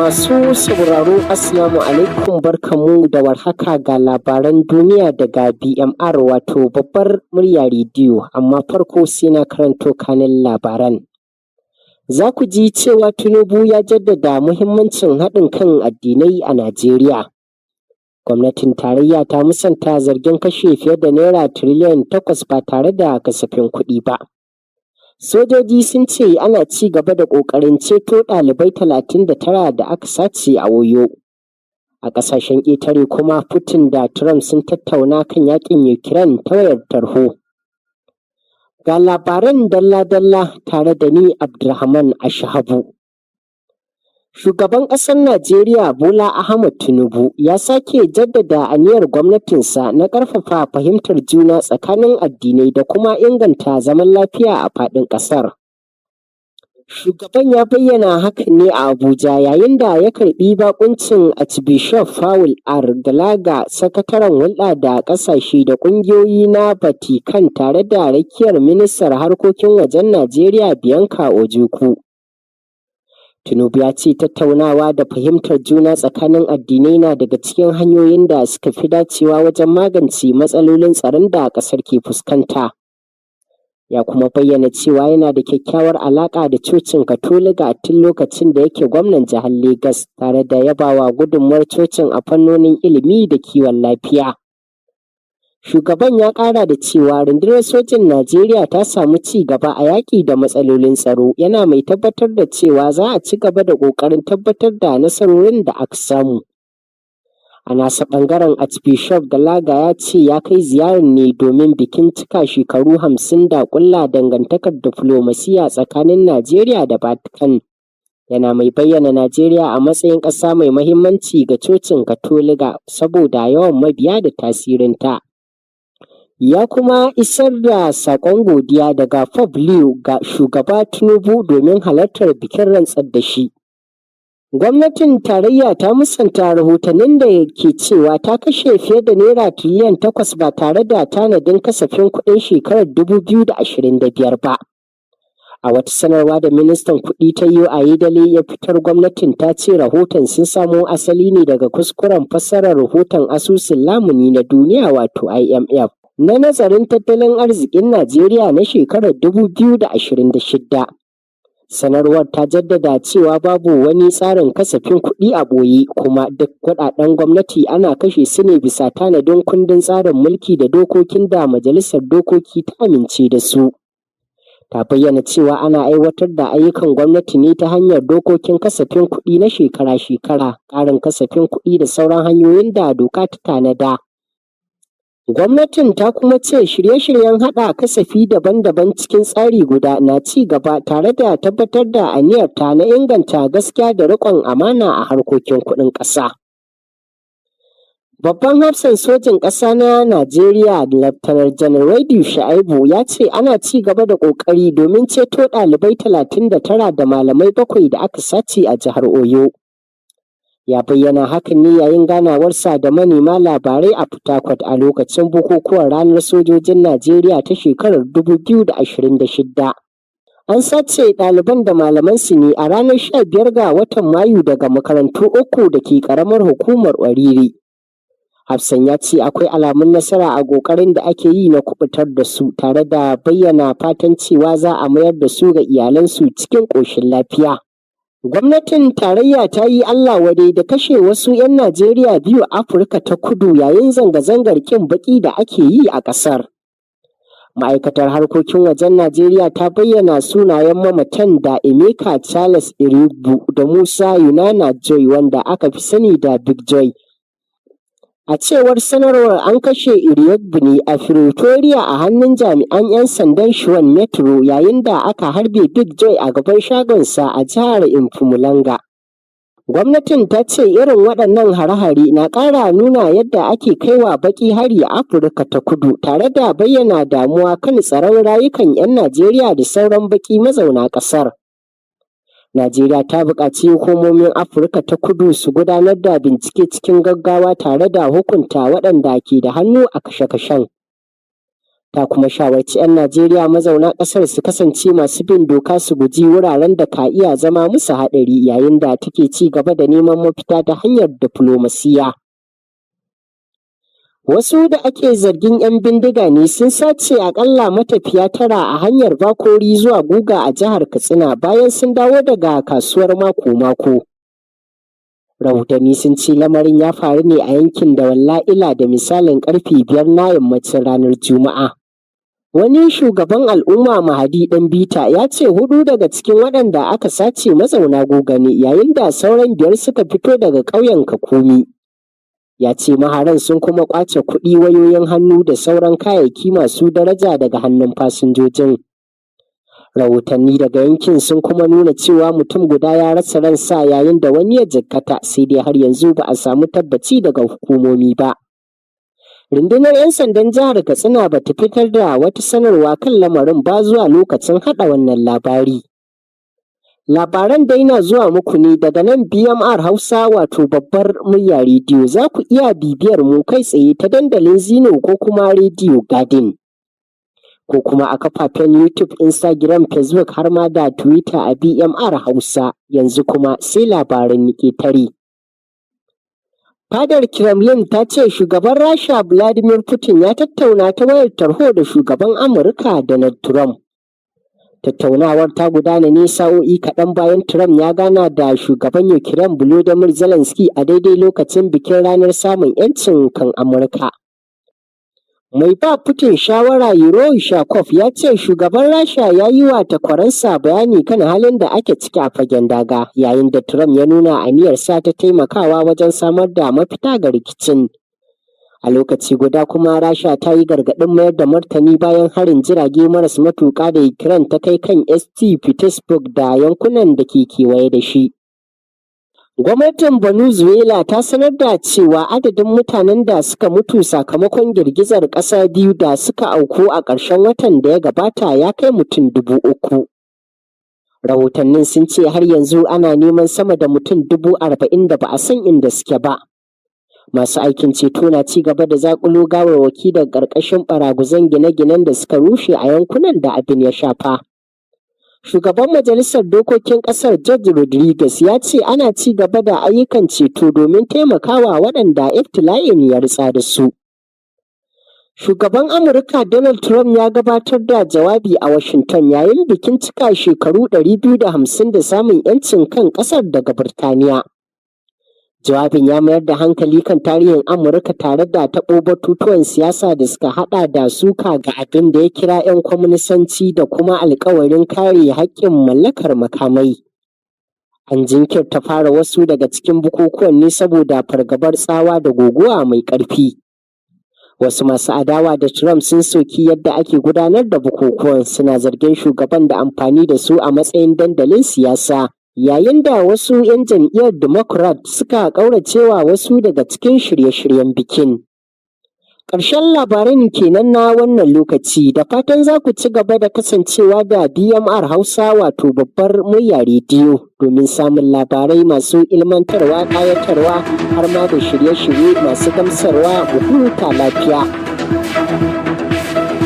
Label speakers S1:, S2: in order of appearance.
S1: Masu sauraro, Assalamu alaikum, barkanmu da warhaka, ga labaran duniya daga BMR, wato Babbar Murya Rediyo, amma farko sai na karanto kanin labaran. Za ku ji cewa Tinubu ya jaddada muhimmancin haɗin kan addinai a Najeriya. Gwamnatin tarayya ta musanta zargin kashe fiye da naira tiriliyan 8 ba tare da kasafin kuɗi ba. Sojoji sun ce ana ci gaba da ƙoƙarin ceto ɗalibai 39 da aka sace a Oyo. A ƙasashen ƙetare kuma, Putin da Trump sun tattauna kan yaƙin Ukraine ta wayar tarho. Ga labaran dalla-dalla tare da ni, Abdulrahman Ashabu. Shugaban ƙasar Najeriya Bola Ahmed Tinubu ya sake jaddada aniyar gwamnatinsa na ƙarfafa fahimtar juna tsakanin addinai da kuma inganta zaman lafiya a faɗin ƙasar. Shugaban ya bayyana hakan ne a Abuja yayin da ya karɓi baƙuncin Archbishop Paul R. Gallagher, sakataren hulɗa da ƙasashe da ƙungiyoyi na Vatican, tare da rakiyar ministar harkokin wajen Najeriya Bianca Ojukwu. Tinubu ya ce tattaunawa da fahimtar juna tsakanin addinai na daga cikin hanyoyin da suka fi dacewa wajen magance matsalolin tsaron da ƙasar ke fuskanta. Ya kuma bayyana cewa yana da kyakkyawar alaƙa da Cocin Katolika tun lokacin da yake gwamnan jihar Legas, tare da yabawa gudunmawar cocin a fannonin ilimi da kiwon lafiya. Shugaban ya ƙara da cewa rundunar sojin Najeriya ta samu ci gaba a yaƙi da matsalolin tsaro, yana mai tabbatar da cewa za a ci gaba da ƙoƙarin tabbatar da nasarorin da aka samu. A nasa ɓangaren, Archbishop Gallagher ya ce ya kai ziyarar ne domin bikin cika shekaru 50 da ƙulla dangantakar diflomasiyya tsakanin Najeriya da Vatican. Yana mai bayyana Najeriya a matsayin ƙasa mai muhimmanci ga Cocin Katolika saboda yawan mabiya da tasirinta. Ya kuma isar da saƙon godiya daga Pope Leo ga Shugaba Tinubu domin halartar bikin rantsar da shi. Gwamnatin tarayya ta musanta rahotannin da ke cewa ta kashe fiye da naira tiriliyan 8 ba tare da tanadin kasafin kuɗin shekarar 2025 ba. A wata sanarwa da ministan kuɗi Tayo Ayedele ya fitar, gwamnatin ta ce rahoton sun samo asali ne daga kuskuren fassarar rahoton Asusun Lamuni na Duniya, wato IMF, na nazarin tattalin arzikin Najeriya na shekarar 2026. Sanarwar ta jaddada cewa babu wani tsarin kasafin kuɗi a ɓoye, kuma duk kuɗaɗen gwamnati ana kashe su ne bisa tanadin kundin tsarin mulki da dokokin da Majalisar Dokoki ta amince da su. Ta bayyana cewa ana aiwatar da ayyukan gwamnati ne ta hanyar dokokin kasafin kuɗi na shekara-shekara, ƙarin kasafin kuɗi da sauran hanyoyin da doka ta tanada. Gwamnatin ta kuma ce shirye-shiryen haɗa kasafi daban-daban cikin tsari guda na ci gaba, tare da tabbatar da aniyarta na inganta gaskiya da riƙon amana a harkokin kuɗin ƙasa. Babban hafsan sojin ƙasa na Najeriya, Laftanar Janar Rabiu Shu'aibu, ya ce ana ci gaba da ƙoƙari domin ceto ɗalibai 39 da malamai bakwai da aka sace a jihar Oyo. Ya bayyana hakan ne yayin ganawarsa da manema labarai a Port a lokacin bukukuwan Ranar Sojojin Najeriya ta shekarar 2026. An sace ɗaliban da malamansu ne a ranar 15 ga watan Mayu daga makarantu uku da ke ƙaramar hukumar Orire. Hafsan ya ce akwai alamun nasara a ƙoƙarin da ake yi na kuɓutar da su, tare da bayyana fatan cewa za a mayar da su ga iyalansu cikin ƙoshin lafiya. Gwamnatin tarayya ta yi Allah wadai da kashe wasu 'yan Najeriya biyu a Afirka ta Kudu yayin zanga-zangar ƙin baƙi da ake yi a ƙasar. Ma'aikatar Harkokin Wajen Najeriya ta bayyana sunayen mamatan da Emeka Charles Irigbu da Musa Yunana Joy, wanda aka fi sani da Big Joy. A cewar sanarwar, an kashe Irigbu ne a Pretoria a hannun jami'an 'yan sandan Tshwane Metro, yayin da aka harbe Big Joy a gaban shagonsa a jihar Mpumalanga. Gwamnatin ta ce irin waɗannan hare-hare na ƙara nuna yadda ake kaiwa baƙi hari a Afirka ta Kudu, tare da bayyana damuwa kan tsaron rayukan 'yan Najeriya da sauran baƙi mazauna ƙasar. Najeriya ta buƙaci hukumomin Afirka ta Kudu su gudanar da bincike cikin gaggawa tare da hukunta waɗanda ke da hannu a kashe-kashen. Ta kuma shawarci 'yan Najeriya mazauna ƙasar su kasance masu bin doka, su guji wuraren da ka iya zama musu haɗari, yayin da take ci gaba da neman mafita ta hanyar diflomasiyya. Wasu da ake zargin 'yan bindiga ne sun sace akalla matafiya 9 a hanyar Bakori zuwa Guga a jihar Katsina bayan sun dawo daga kasuwar mako-mako. Rahotanni sun ce lamarin ya faru ne a yankin Dawalla'ila da misalin karfe 5 na yammacin ranar Juma'a. Wani shugaban al'umma, Mahadi Ɗanbita, ya ce hudu daga cikin waɗanda aka sace mazauna Guga ne, yayin da sauran 5 suka fito daga ƙauyen Kakumi. Ya ce maharan sun kuma ƙwace kuɗi, wayoyin hannu da sauran kayayyaki masu daraja daga hannun fasinjojin. Rahotanni daga yankin sun kuma nuna cewa mutum guda ya rasa ransa yayin da wani ya jikkata, sai dai har yanzu ba a samu tabbaci daga hukumomi ba. Rundunar 'yan sandan jihar Katsina ba ta fitar da wata sanarwa kan lamarin ba zuwa lokacin haɗa wannan labari. Labaran dai na zuwa muku ne daga nan BMR Hausa, wato babbar murya rediyo. Za ku iya bibiyar mu kai tsaye ta dandalin Zino ko kuma Rediyo Garden, ko kuma a kafafen YouTube, Instagram, Facebook har ma da Twitter a BMR Hausa. Yanzu kuma sai labaran ƙetare. Fadar Kremlin ta ce shugaban Rasha Vladimir Putin ya tattauna ta wayar tarho da shugaban Amurka Donald Trump. Tattaunawar ta gudana ne sa'o'i kaɗan bayan Trump ya gana da shugaban Ukraine Volodymyr Zelensky a daidai lokacin bikin ranar samun 'yancin kan Amurka. Mai ba Putin shawara Yuri Ushakov ya ce shugaban Rasha ya yi wa takwaransa bayani kan halin da ake ciki a fagen daga, yayin da Trump ya nuna aniyarsa ta taimakawa wajen samar da mafita ga rikicin. A lokaci guda kuma, Rasha ta yi gargaɗin mayar da martani bayan harin jirage maras matuƙa da Ukraine ta kai kan St. Petersburg da yankunan da ke kewaye da shi. Gwamnatin Venezuela ta sanar da cewa adadin mutanen da suka mutu sakamakon girgizar ƙasa biyu da suka auku a ƙarshen watan da ya gabata ya kai mutum 3,000. Rahotannin sun ce har yanzu ana neman sama da mutum 40,000 da ba a san inda suke ba. Masu aikin ceto na ci gaba da zaƙulo gawarwaki daga ƙarƙashin ɓaraguzan gine-ginen da suka rushe a yankunan da abin ya shafa. Shugaban Majalisar Dokokin Ƙasar Jorge Rodriguez ya ce ana ci gaba da ayyukan ceto domin taimakawa waɗanda ibtila'in ya ritsa da su. Shugaban Amurka Donald Trump ya gabatar da jawabi a Washington yayin bikin cika shekaru 250 da samun 'yancin kan ƙasar daga Birtaniya. Jawabin ya mayar da hankali kan tarihin Amurka tare da taɓo batutuwan siyasa da suka haɗa da suka ga abin da ya kira 'yan kwaminisanci da kuma alkawarin kare haƙƙin mallakar makamai. An jinkirta fara wasu daga cikin bukukuwan ne saboda fargabar tsawa da guguwa mai ƙarfi. Wasu masu adawa da Trump sun soki yadda ake gudanar da bukukuwan, suna zargin shugaban da amfani da su a matsayin dandalin siyasa, yayin da wasu 'yan jam'iyyar Democrat suka ƙauracewa wasu daga cikin shirye-shiryen bikin. Ƙarshen labaran kenan na wannan lokaci, da fatan za ku ci gaba da kasancewa da BMR Hausa, wato babbar murya rediyo, domin samun labarai masu ilmantarwa, ƙayatarwa har ma da shirye-shirye masu gamsarwa. Mu huta lafiya.